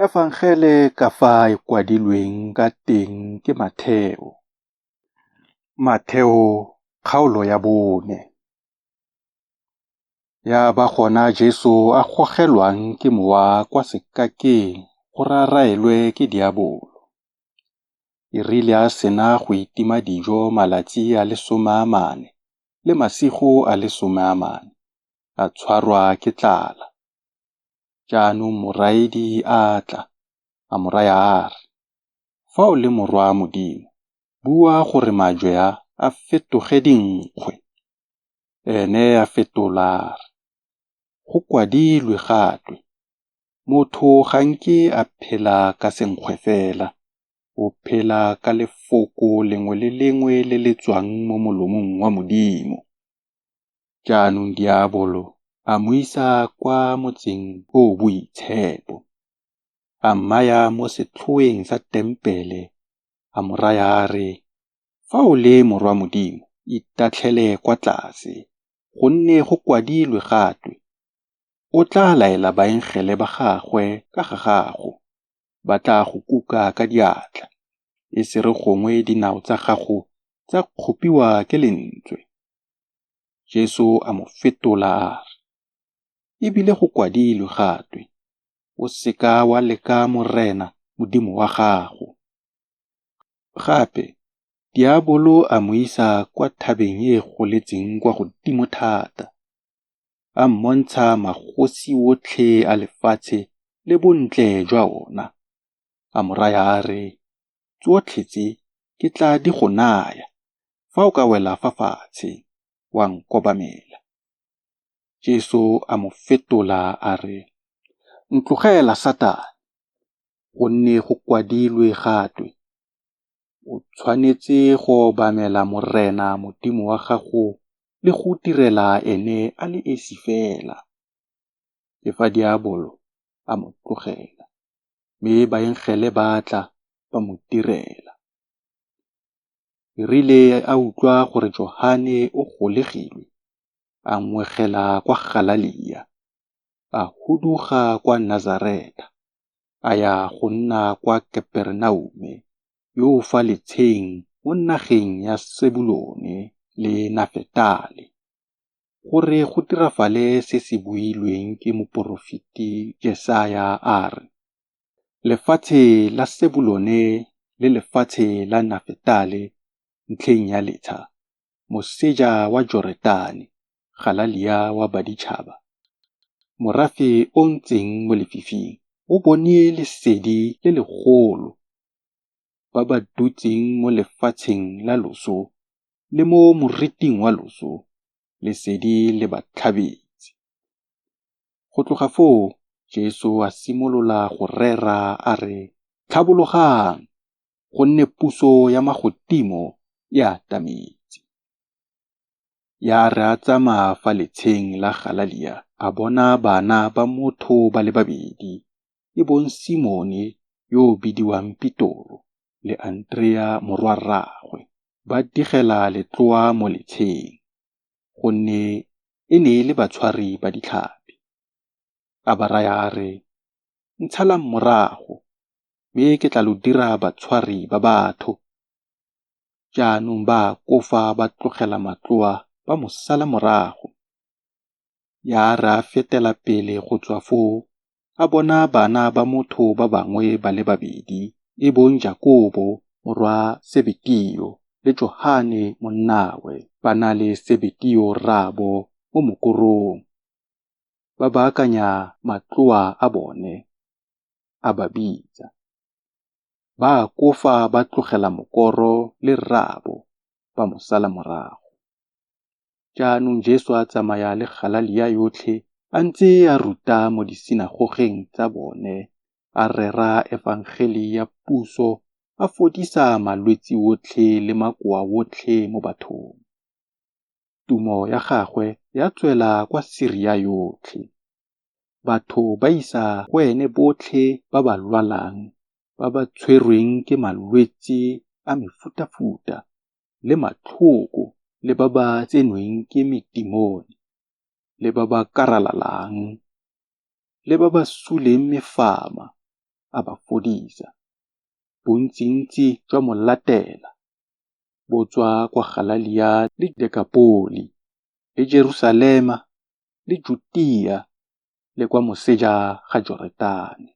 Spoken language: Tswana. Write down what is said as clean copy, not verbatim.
Efangele ka fa e kwadilweng ka teng ke Matheo. Matheo kgaolo ya 4. Ya ba gona Jesu a gogelwang ke Mowa kwa sekakeng gore a raelwe ke diabolo. E rile a sena go itima dijo malatsi a le 40 le masigo a le 40, a tshwarwa ke tlala. Jaanong moraedi a tla, a mo raya a re, Fa o le Morwa Modimo, bua gore majwe a, a fetoge dinkgwe. Ene a fetola a re, Go kwadilwe ga twe, Motho ga a nke a phela ka senkgwe fela, o phela ka lefoko lengwe le lengwe le le tswang mo molomong wa Modimo. Jaanong diabolo a mo isa kwa motseng o o boitshepo, a mmaya mo setlhoeng sa tempele, a mo raya a re, Fa o le Morwa Modimo, itatlhele kwa tlase, gonne go kwadilwe ga twe, O tla laela baengele ba gagwe ka ga gago, ba tla go kuka ka diatla, e se re gongwe dinao tsa gago tsa kgopiwa ke lentswe. Jesu a mo fetola a re, E bile go kwadilwe ga twe, O se ka wa leka Morena, Modimo wa gago. Gape diabolo a mo isa kwa thabeng e e goletseng kwa godimo thata, a mmontsha magosi otlhe a lefatshe le bontle jwa ona. A mo raya a re, Tsotlhe tse ke tla di go naya, fa o ka wela fa fatshe, wa nkobamela. Jesu a mo fetola a re, Ntlogela Satane, gonne go kwadilwe ga twe, O tshwanetse go obamela Morena Modimo wa gago le go direla ene a le esi fela. Ke fa diabolo a mo tlogela, mme baengele ba tla, ba mo direla. E rile a utlwa gore Johane o golegilwe, a ngwegela kwa Galelia. A huduga kwa Nasaretha, a ya go nna kwa Kaperenaume yo o fa letsheng mo nageng ya Sebulone le Nafetale, gore go dirafale se se builweng ke moporofeti Jesaya a re, Lefatshe la Sebulone le lefatshe la Nafetale ntlheng ya letsha, moseja wa Joretane, Galelia wa baditšhaba, morafe o o ntseng mo lefifing o bone lesedi le legolo, ba ba dutseng mo lefatsheng la loso le mo moriting wa loso, lesedi le ba tlhabetse. Go tloga foo Jesu a simolola go rera a re, Tlhabologang, gonne puso ya magodimo e atametse. Ya re a tsamaya fa letsheng la Galelia, a bona bana ba motho ba le babedi, e bong Simone yo o bidiwang Petoro le Anderea morwa-rraagwe, ba digela letloa mo letsheng, gonne e ne e le batshwari ba ditlhapi. A ba raya a re, Ntshalang morago, mme ke tla lo dira batshwari ba batho. Jaanong ba akofa ba tlogela matloa ba mo sala morago. Ya re a fetela pele go tswa foo, a bona bana ba motho ba bangwe ba le babedi, e bong Jakobo morwa Sebetio le Johane monnawe, ba na le Sebetio rraabo mo mokorong, ba baakanya matloa a bone. A ba bitsa. Ba akofa ba tlogela mokoro le rraabo, ba mo sala morago. Jaanong Jesu a tsamaya le Galelia yotlhe a ntse a ruta mo disinagogeng tsa bone, a rera efangele ya puso, a fodisa malwetse otlhe le makoa otlhe mo bathong. Tumo ya gagwe ya tswela kwa Siria yotlhe. Batho ba isa go ene botlhe ba ba lwalang, ba ba tshwerweng ke malwetse a mefutafuta le matlhoko le ba ba tsenweng ke metimone le ba ba karalalang le ba ba suleng mefama, a ba fodisa. Bontsintsi jwa mo latela, bo tswa kwa Galelia le Dekapoli le Jerusalema le Jutea le kwa moseja ga Joretane.